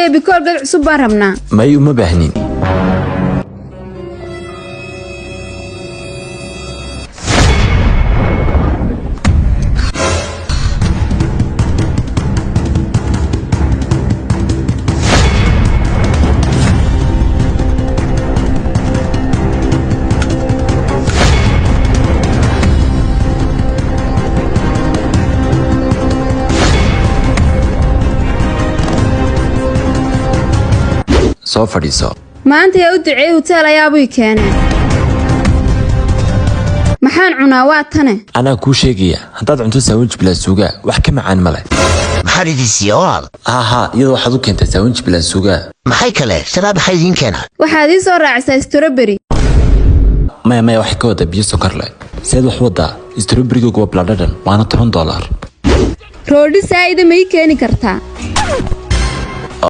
Baby, Colgate cusub baan rabnaa. May, uma baahnin. Soo fadhiiso. Maanta yaa u duceeyey? Huteel ayaabuu i keenay. Maxaan cunaa? Waa tane. Anaa kuu sheegaya, haddaad cunto sandwich bilaa suugaa, wax ka macaan ma leh. Maxaan idin siiya, walaal? Haa, iyadoo waxaad u keentaa sandwich bilaa suugaa. Maxay kale? Sharaab maxay idiin keenaa? Waxaad ii soo raacisaa strawberry. Maya, maya, waxay ka wadaa biyo sokor leh. Seed wax wadaa? Strawberrygooga waa biladhadhan, waana $10. Roodhi saa'ida ma ii keeni kartaa?